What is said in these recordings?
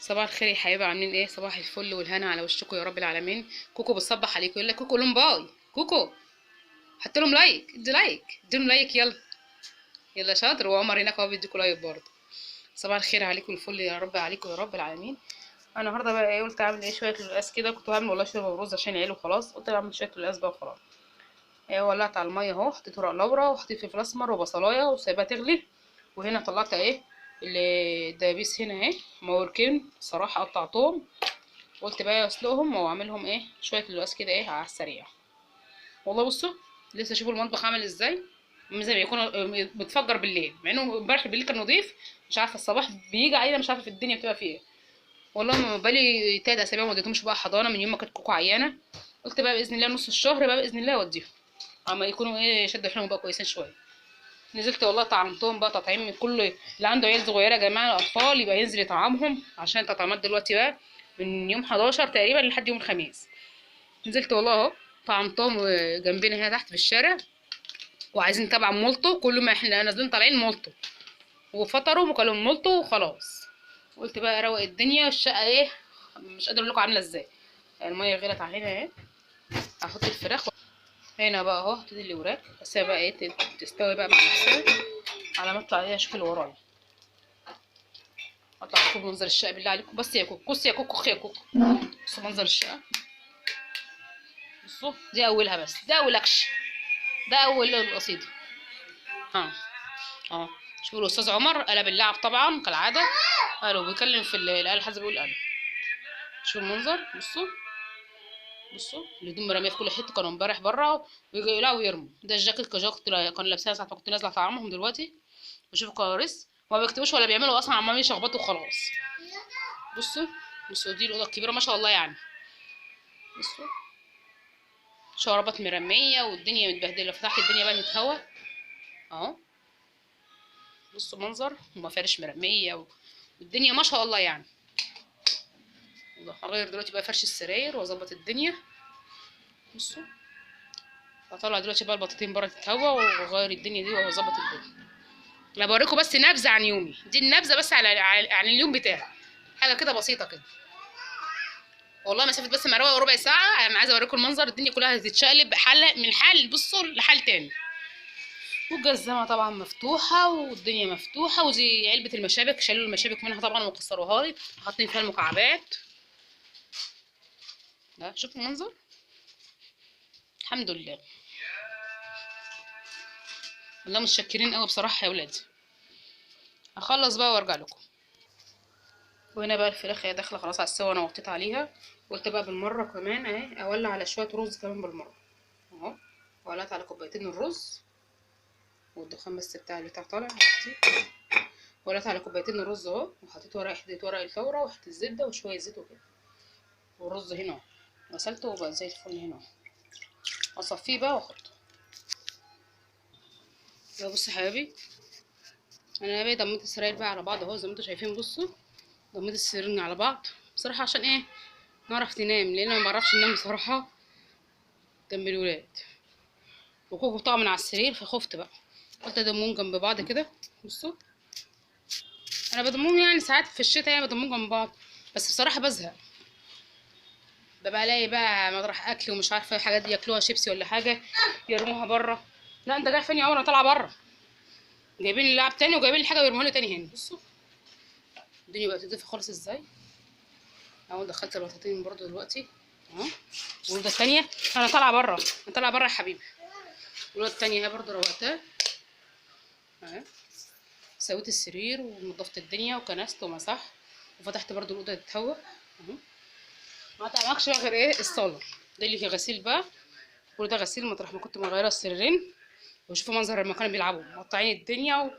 صباح الخير يا حبايبي، عاملين ايه؟ صباح الفل والهنا على وشكم يا رب العالمين. كوكو بتصبح عليكم، يقول لك كوكو لهم bye. كوكو حط لهم like، ادي like، اديهم like، يلا يلا شاطر. وعمر هناك اهو بيديكوا like برضه. صباح الخير عليكم، الفل يا رب عليكم يا رب العالمين. انا النهارده بقى ايه، قلت اعمل ايه شوية لقاس كده، كنت هعمل والله شوربة ورز عشان عيله وخلاص، قلت اعمل شوية لقاس بقى وخلاص. ايه، ولعت على المية اهو، حطيت ورق لورا وحطيت فلفل اسمر وبصلايه وسايباها تغلي. وهنا طلعت ايه الدبابيس هنا اهي، موركين صراحة قطعتهم، قلت بقى اسلقهم واعملهم ايه شوية لقاس كده ايه على السريع. والله بصوا لسه شوفوا المطبخ عامل ازاي، زي ما يكون بتفجر بالليل، مع انه امبارح بالليل كان نظيف، مش عارفه الصباح بيجي علينا مش عارفه في الدنيا بتبقى فيه ايه. والله ما بالي 3 اسابيع ما وديتهمش بقى حضانة من يوم ما كانت كوكو عيانه، قلت بقى باذن الله نص الشهر بقى باذن الله اوديهم، اما يكونوا ايه شدوا حيلهم بقى كويسين شوية. نزلت والله طعمتهم بقى تطعيم، كل اللي عنده عيال صغيرة يا جماعة الاطفال يبقى ينزل يطعمهم، عشان التطعيمات دلوقتي بقى من يوم 11 تقريبا لحد يوم الخميس. نزلت والله اهو طعمتهم جنبنا هنا تحت في الشارع، وعايزين طبعا مولتو، كل ما احنا نازلين طالعين مولتو، وفطروا وكلوا مولتو وخلاص. قلت بقى اروق الدنيا، الشقة ايه مش قادرة اقول لكم عامله ازاي. المية غلت علينا اهي، هحط الفراخ هنا بقى اهو، هبتدي اللي وراك بس بقى ايه تستوي بقى مع نفسها على ما اطلع ايه اشوف اللي ورايا. اطلع اشوف منظر الشقة بالله عليكم، بس يا كوكو، بص يا كوكو، يا كوكو، بصوا منظر الشقة، بصوا دي اولها بس، ده اول اكش، ده اول القصيدة. ها اه شوفوا الاستاذ عمر قلب اللعب طبعا كالعادة، قالوا بيكلم في الاله الحاسبة بيقول قالوا. شوفوا المنظر، بصوا بصوا الهدوم مرمية في كل حتة، كانوا امبارح بره ويجوا يقلعوا ويرموا. ده الجاكيت كجاكيت كانوا لابسينها ساعة ما كنت نازله طعمهم دلوقتي. وشوفوا كوارث ما بيكتبوش ولا بيعملوا اصلا، عمالين يشخبطوا وخلاص. بصوا بصوا دي الاوضة الكبيرة ما شاء الله يعني، بصوا شرابات مرمية والدنيا متبهدله. فتحت الدنيا بقى تتهوى اهو، بصوا منظر ومفارش مرمية والدنيا ما شاء الله يعني. هغير دلوقتي بقى فرش السراير واظبط الدنيا. بصوا هطلع دلوقتي بقى البطاطين بره تتهوى واغير الدنيا دي واظبط الدنيا. انا بوريكم بس نبذه عن يومي، دي النبذه بس على عن اليوم بتاعي، حاجة كده بسيطة كده. والله مسافة بس مروه ربع ساعة، انا عايزه اوريكم المنظر، الدنيا كلها هتتشقلب حله من حال بصوا لحال تاني. والجزمه طبعا مفتوحة والدنيا مفتوحة، ودي علبة المشابك شالوا المشابك منها طبعا وكسروها لي، حاطين فيها المكعبات. ده شوفوا المنظر، الحمد لله والله متشكرين قوي بصراحة يا ولادي. هخلص بقى وارجع لكم. وهنا بقى الفراخ هي داخله خلاص على السوا، انا وطيت عليها، قلت بقى بالمرة كمان اهي اولع على شوية رز كمان بالمرة اهو. ولعت على كوبايتين الرز والدخان بس بتاع البتاع طالع، ولعت على كوبايتين الرز اهو، وحطيت ورق حتة ورق الفوره وحطيت الزبدة وشوية زيت وكده. والرز هنا اهو غسلته وبقى زي الفل هنا اهو، اصفيه بقى واحطه. يلا بصوا يا حبايبي، انا بقى ضميت السراير بقى على بعض اهو زي ما انتم شايفين. بصوا ضميت السريرين على بعض بصراحة عشان ايه نعرف ننام، لان انا ما بعرفش انام بصراحة جنب الولاد، وكوكو طبعا من على السرير، فخفت بقى قلت اضمهم جنب بعض كده. بصوا انا بضمهم يعني ساعات في الشتاء يعني بضمهم جنب بعض، بس بصراحة بزهق، ببقى الاقي بقى مطرح اكل ومش عارفه الحاجات دي ياكلوها شيبسي ولا حاجة يرموها بره. لا انت جاي فين يا عمر؟ انا طالعه بره، جايبين اللعب تاني وجايبين الحاجة ويرموها لي تاني هنا. بصوا الدنيا بقت تدفى خالص ازاي اهو. دخلت البطاطين برضو دلوقتي اهو، والوده التانية انا طالعه بره، انا طالعه بره يا حبيبي. والوده التانية اهي برضو روقتها اهي، سويت السرير ونضفت الدنيا وكنست ومسحت وفتحت برضو الاوضة تتهوى اهو. ما تعمقش بقى غير ايه الصاله ده اللي فيه غسيل بقى، كل ده غسيل مطرح ما كنت مغيرة السريرين. وشوفوا منظر لما كانوا بيلعبوا، مقطعين الدنيا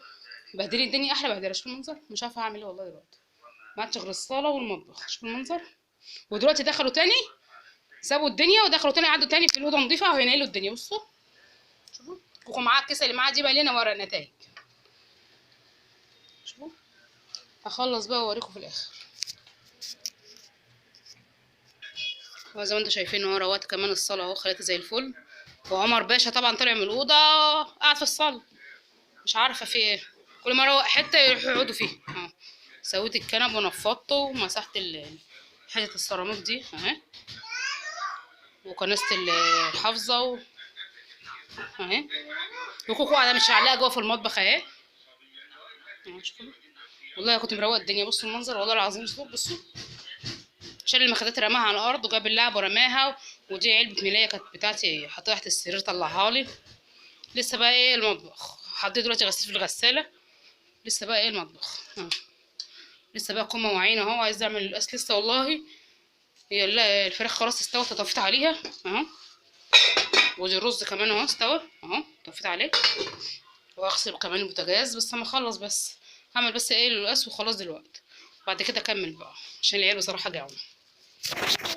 ومبهدلين الدنيا احلى بهدله. شوفوا المنظر، مش عارفه اعمل ايه والله دلوقتي، ما عادش غير الصاله والمطبخ. شوفوا المنظر. ودلوقتي دخلوا تاني، سابوا الدنيا ودخلوا تاني، قعدوا تاني في الاوضة نظيفة وهينقلوا الدنيا. بصوا شوفوا كوكو معاه الكيسة اللي معاه دي بقى لنا ورق نتائج. شوفوا هخلص بقى واوريكم في الاخر. وزي ما انتم شايفين اهو روقت كمان الصاله اهو، خليتها زي الفل. وعمر باشا طبعا طلع من الاوضة قاعد في الصاله، مش عارفه في ايه، كل ما اروق حتة يروحوا يقعدوا فيها. اهو سويت الكنب ونفضته ومسحت حتة السيراميك دي اهي، وكنست الحافظة اهي. وكوكو قاعدة مش عليها جوه في المطبخ اهي. شوفوا والله كنت مروقه الدنيا. بصوا المنظر والله العظيم، بصوا شال المخدات رماها على الارض، وجاب اللعب ورماها، ودي علبة ملايه كانت بتاعتي حطيتها تحت السرير طلعها لي. لسه بقى ايه المطبخ، حطيت دلوقتي غسيل في الغسالة. لسه بقى ايه المطبخ لسه بقى كومة وعين اهو. عايز اعمل القاس لسه والله. يلا الفراخ خلاص استوت، طفيت عليها اهو. ودي الرز كمان اهو استوى اهو، طفيت عليه. واغسل كمان البوتاجاز بس اما اخلص، بس هعمل بس ايه القاس وخلاص دلوقتي، بعد كده اكمل بقى عشان العيال بصراحة جعوا.